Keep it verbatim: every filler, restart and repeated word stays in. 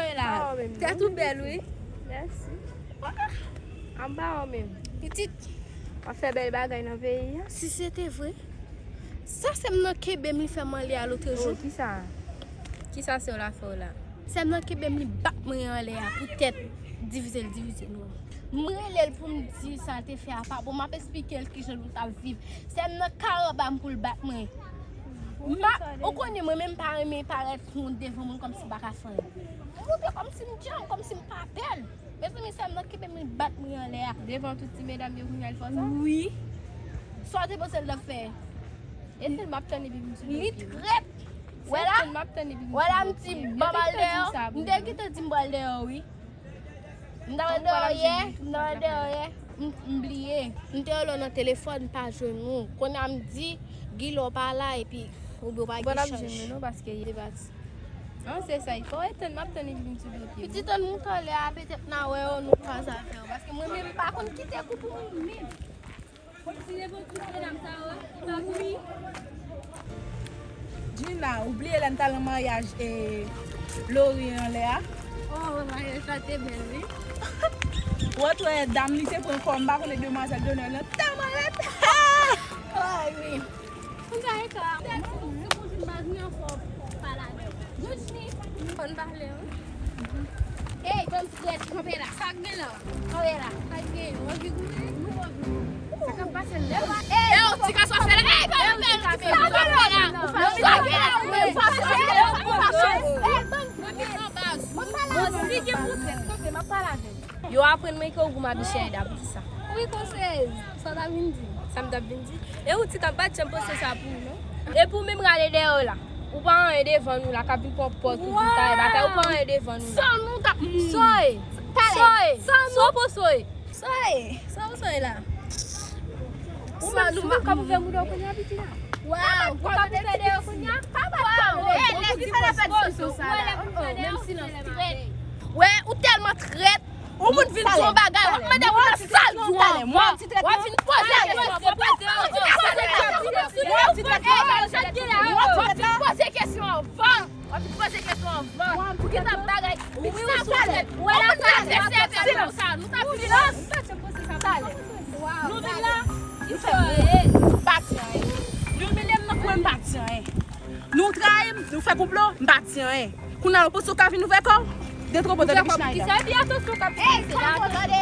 Anba w menm. Tèt ou bèl, wi. Mèsi. Anba w menm. Pitit. W ap fè bèl bagay nan peyi a. Si se te vre, sa sè m nan kenbe m, li fè m anlè a lotrejou. Oh, kisa? Kisa sè w la fè w la? Sè m nan kenbe m, li bat mwen anlè a poutèt divize l divize nou. M rele l pou m di sa l te fè a pa bon, m ap esplike l kijan nou t ap viv. Sè m nan ka anba m pou l bat mwen. M ap, ou konnen mwen menm m pa renmen parèt wont devan moun kòmsi m pa ka fè anyen. M montre kòmsi m djanm, kòmsi m pa bèl. Mezanmi, sè m nan kenbe m, li bat mwen anlè a. Devan tout ti medam yo kounye a l fè sa? Wi. Sa w te panse l t ap fè? E tel m ap tann epi m sou do pye. Li trèt. Wè la? Wè la, m di m pral dèyè. M te gentan di m pral dèyè, wi. M t ap dèyè yè, m t ap dèyè yè. M, m bliye. M te rele w nan telefòn, m pa jwenn ou. Kounye a m di, Gilo pa la, epi oubyen w pa gen chans. Mwen ap jwenn ou non, paske li te pati. An, se sa, fò w etann, m ap tann epi m sou do pye. Pitit an nou talè a, petèt n a wè yo, nou kwaze avè yo. Paske mwen menm, m pa konn kite kou pou mwen menm. Kòmsi devan tout medam sa yo, li pa pou li. Gina, ou bliye lè n t al nan maryaj e Lori anlè a? Oh, maryaj la te bèl, wi. Ou wè dam li te pran kò, m pa konnen demwazèl donè lan tèlman rèd. Ay, wi. Konn sa e ka. Tèt se pou di m pa vini ankò pale avè w. Goudjni. Konn pale, wi. Ey, banm trèt, kanpe la. Sa k gen la? Kanpe la. Sa k gen? W anvi goumen? Nou anvi goumen. Sa k ap pase la? Ey, yo, ti gason fè la. Ey, banm, banm, ti gason fè la. Ou fache, ou fache, ou fache. Ey, banm. Bon, si gen pou trèt, kanpe, m ap pale avè l. Yo aprann mwen ke ou gou mabiche Aida, poukisa? Wi, konseye. Sa w t ap vin di? Sa m t ap vin di? E ou ti kap pa t janm panse sa pou ou, non? E pou menm rale dèyè w la. Ou pa anyen devan nou la, k ap vin pran pòz ou vin taye batay, ou pa anyen devan nou la. San nou t ap mouri. Soy! Talè! Soy! San nou! Sopo soy! Soy! Sa w soy la? Ou menm nou pa kab ouvè mouda w kounye a, pitit la? Waw! Ou kab ouvè dèyè kounye a? Waw! Ey, lèzifè la pèdi sou sa la. Menm silans trèt. Wè, ou tèlman trèt. Yon moun vin di yon bagay, w ap mande moun nan sa l di w anvan. W ap vin poze kesyon. W ap vin poze kesyon anvan. W ap vin poze kesyon anvan. Ou gentan bagay. Wi, wi, wi. Yon moun nan fè sèvèl konsa, nou t ap silans. Nou vin la, nou fè, nou pa di anyen. Nou imilye m nan kwen, m pa di anyen. Nou trayi m, nou fè konplo, m pa di anyen. Kounye a, ou panse w ka vin ouvè kò w? Detwopo tande Krishna. Kisa epi atansyon k ap pase la?